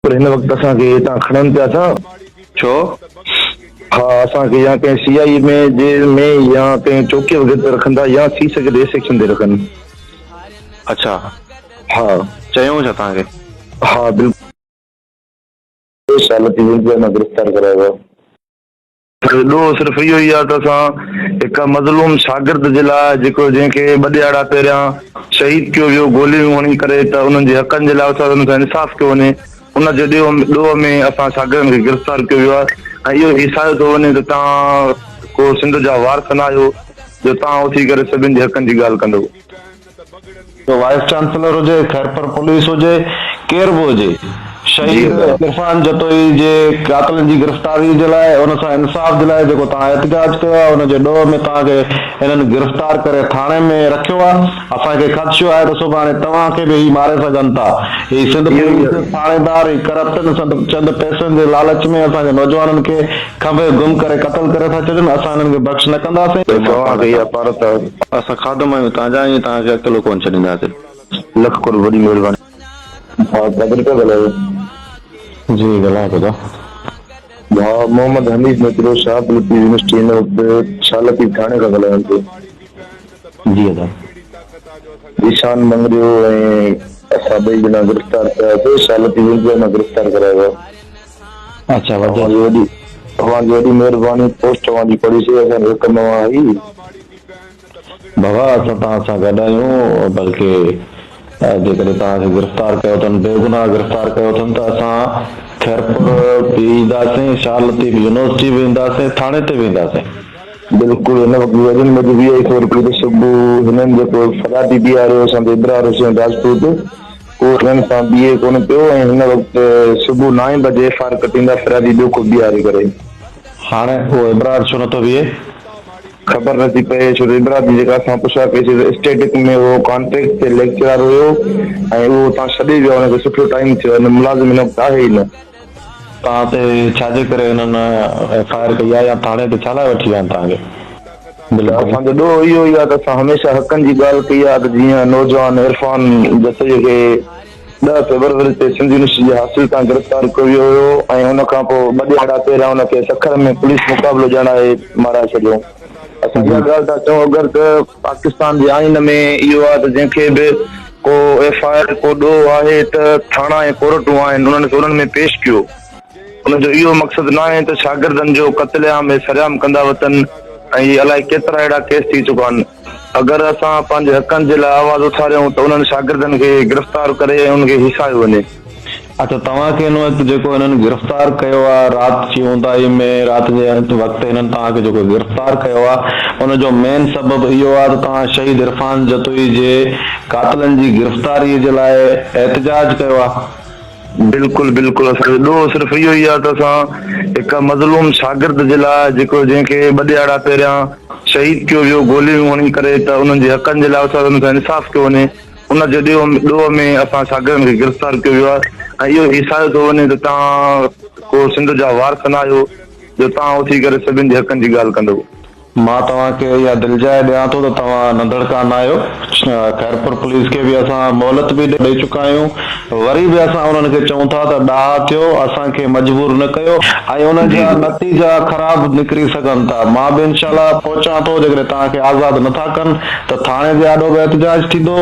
پر هن وقت اسان کي هتان کڻن پيا ٿا. ڇو؟ ها اسان کي يا ڪنهن سي آء اي ۾ جيل ۾ يا ڪنهن چوڪي وغيره تي رکن ٿا يا ٿي سگهي ته اي سيڪشن تي رکن. اڇا. ها. چيائون ڇا توهان کي؟ ها بلڪل. سال ٿي ويندي آهي مان گرفتار ڪرايو آهي. ڏوهه صرف اهو ئي آهي ته اسان هڪ مظلوم شاگرد جي لاء جيڪو جنهن کي ٻه ڏهاڙا پهريان شهيد ڪيو ويو گوليون هڻي ڪري ته انهن جي حقن جي لاء انهن سان انصاف ڪيو وڃي ان جي ڏوهه ۾ اسان شاگردن کي گرفتار ڪيو ويو آهي ۽ اهو هيسايو ٿو وڃي ته توهان ڪو سنڌ جا وارث نه آهيو جو توهان اٿي ڪري سڀن جي حقن جي ڳالهه ڪندو. وائيس چانسلر هجي، خيرپور پوليس هجي، ڪير به هجي، شهيد عرفان جتوئي جي قاتلن جي گرفتاري جي لاء ان سان انصاف جي لاء جيڪو توهان احتجاج ڪيو آهي ان جي ڏوهه ۾ توهان کي هنن گرفتار ڪري ٿاڻي ۾ رکيو آهي، اسان کي خدشو آهي ته سڀاڻي توهان کي به هي ماري سگهن ٿا، هي سنڌ پوليس ٿاڻيدار هي ڪرپٽن چند پئسن جي لالچ ۾ اسان جي نوجوانن کي کنڀي گم ڪري قتل ڪري ٿا ڇڏين، اسان انهن کي بخش نه ڪنداسين. توهان کي اها پارت آهي. اسان خادم آهيون توهان جا ۽ توهان کي اڪيلو ڪونه ڇڏينداسين. لک قرب وڏي مهرباني. ڀاء قادر پيا ڳالهايو. جي ڳالهايان پيو ٿو. ڀاء محمد حنيف ميترو شاهه لطيف يونيورسٽي هن وقت شاهه لطيف ٿاڻي کان ڳالهايان ٿو. جي ادا. ذيشان مڱريو ۽ اسان ٻئي ڄڻا گرفتار ٿيا هئاسين شاهه لطيف يونيورسٽي مان گرفتار ڪرايو ويو. اڇا وجه. اوهان جي وڏي اوهان جي وڏي مهرباني پوسٽ اوهان جي پڙهي سي اسان کي ڪم اوهان آئي. بابا اسان توهان سان گڏ آهيون بلڪه جيڪڏهن توهان کي گرفتار ڪيو اٿن بيگناهه گرفتار ڪيو اٿن ته اسان خيرپور به اينداسين شاهه لطيف يونيورسٽي به اينداسين ٿاڻي تي به اينداسين. بلڪل هن وقت وزن موجب اها ئي خبر پئي ته صبح هنن جيڪو فرادي بيهاريو اسان تي ابرار حسين راجپوت اهو هنن سان بيهي ڪونه پيو ۽ هن وقت صبح نائين بجي ايف آر ڪٽيندا فريادي ٻيو ڪو بيهاري ڪري. هاڻي اهو ابرار ڇو نٿو بيهي؟ خبر نٿي پئي ڇو ته ابرار جي جيڪا اسان پڇا ڪئي سي ته اسٽيٽڪ ۾ اهو ڪانٽريڪٽ تي ليڪچرار هيو ۽ اهو اتان ڇڏي ويو آهي ان کي سٺو ٽائيم ٿيو آهي ملازم هن وقت آهي ئي نه. توهان تي ڇا جي ڪري هنن ايف I R ڪئي آهي يا ٿاڻي تي ڇا لاء وٺي ويا آهن توهان کي؟ ته اسان جو ڏوهه اهو ئي آهي ته اسان هميشه حقن جي ڳالهه ڪئي آهي ته جيئن نوجوان عرفان جتوئي کي ڏهه فيبروري تي سنڌ يونيورسٽي جي هاسٽل تان گرفتار ڪيو ويو هيو ۽ ان کان پوء ٻه ڏهاڙا پهريان ان کي سکر ۾ پوليس مقابلو ڄاڻائي مارائي ڇڏيو. اسان اها ڳالهه ٿا چئون اگر ته پاڪستان جي آئين ۾ اهو آهي ته جنهن کي به ڪو ايف I R ڪو ڏوهه آهي ته ٿاڻا ۽ ڪورٽون آهن انهن کي انهن ۾ پيش ڪيو. ان جو اهو مقصد ناهي ته شاگردن جو قتل عام ۽ سرعام ڪندا وتن ۽ الائي ڪيترا اهڙا ڪيس ٿي چڪا آهن. اگر اسان پنهنجي حقن جي لاء آواز اٿاريون ته انهن شاگردن کي گرفتار ڪري ۽ انهن کي هيسايو وڃي. اڇا توهان کي هن وقت جيڪو هنن گرفتار ڪيو آهي رات جي اونداهي ۾ رات جي وقت هنن توهان کي جيڪو گرفتار ڪيو آهي ان جو مين سبب اهو آهي ته توهان شهيد عرفان جتوئي جي قاتلن جي گرفتاري جي لاء احتجاج ڪيو آهي. بلڪل بلڪل اسان جو ڏوهه صرف اهو ئي آهي ته اسان هڪ مظلوم شاگرد جي لاء جيڪو جنهن کي ٻه ڏهاڙا پهريان شهيد ڪيو ويو گوليون هڻي ڪري ته انهن جي حقن جي لاء انهن سان انصاف ڪيو وڃي ان جي ڏوهه ۾ اسان شاگردن کي گرفتار ڪيو ويو آهي ۽ اهو هيسايو ٿو وڃي ته توهان ڪو سنڌ جا وارث نه آهيو جو توهان اٿي ڪري سڀن جي حقن جي ڳالهه ڪندو. مان توهان کي اها دلجاء ڏيان ٿو ته توهان ننڌڻڪا ناهيو. خيرپور پوليس کي به اسان مهلت به ڏئي چڪا آهيون. وري به اسان انهن کي چئون ٿا ته ڏاها ٿيو، اسان کي مجبور نه ڪيو ۽ ان جا نتيجا خراب نڪري سگهن ٿا. مان به انشاء الله پهچان ٿو، جيڪڏهن توهان کي آزاد نه ٿا ڪن ته ٿاڻي جي آڏو به احتجاج ٿيندو،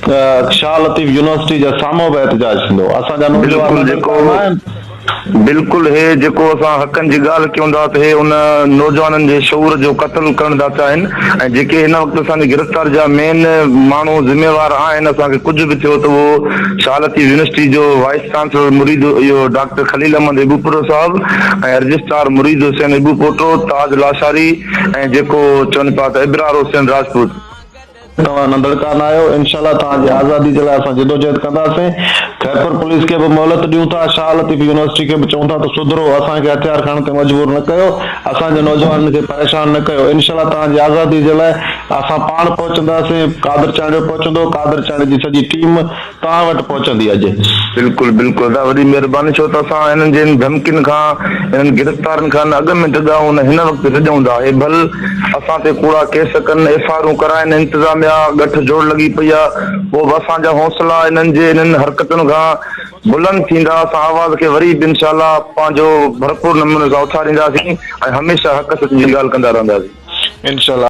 شاهه لطيف يونيورسٽي جي سامهون به احتجاج ٿيندو. اسان جا نوجوان بلڪل ننڌڻڪا جيڪو ناهن. بلڪل هي جيڪو اسان حقن جي ڳالهه ڪيون ٿا ته هي ان نوجوانن جي شعور جو قتل ڪرڻ ٿا چاهين ۽ جيڪي هن وقت اسان جي گرفتاري جا مين ماڻهو ذميوار آهن اسان کي ڪجهه به ٿيو ته اهو شاهه لطيف يونيورسٽي جو وائيس چانسلر مريد اهو ڊاڪٽر خليل احمد ابوپورو صاحب ۽ رجسٽرار مريد حسين ابوپوٽو تاج لاشاري ۽ جيڪو چون پيا ته ابرار حسين راجپوت. توهان ننڌڻڪا نه آهيو، انشاء الله توهان جي آزادي جي لاء اسان جدوجهد ڪنداسين، خيرپور پوليس کي به مهلت ڏيون ٿا، شاهه لطيف يونيورسٽي کي به چئون ٿا ته سڌرو، اسان کي هٿيار کڻڻ تي مجبور نه ڪيو، اسان جي نوجوانن کي پريشان نه ڪيو، انشاء الله توهان جي آزادي جي لاء اسان پاڻ پهچنداسين، قادر چانڊيو پهچندو، قادر چانڊيي جي سڄي ٽيم توهان وٽ پهچندي اڄ. بلڪل بلڪل ادا وڏي مهرباني ڇو ته اسان هنن جي ڌمڪين کان هنن گرفتارن کان نه اڳ ۾ ڊڄا آهيون نه هن وقت ڊڄون ٿا هي ڀل اسان تي ڪوڙا ڪيس ڪن ايف آرون ڪرائن انتظاميا ڳٺ جوڙ لڳي پئي آ پوء به اسان جا حوصلا انهن جي انهن حرڪتن کان بلند ٿيندا، اسان آواز کي وري به انشاء الله پنهنجو ڀرپور نموني سان اٿارينداسين ۽ هميشه حق سچ جي ڳالهه ڪندا رهنداسين. انشاء الله.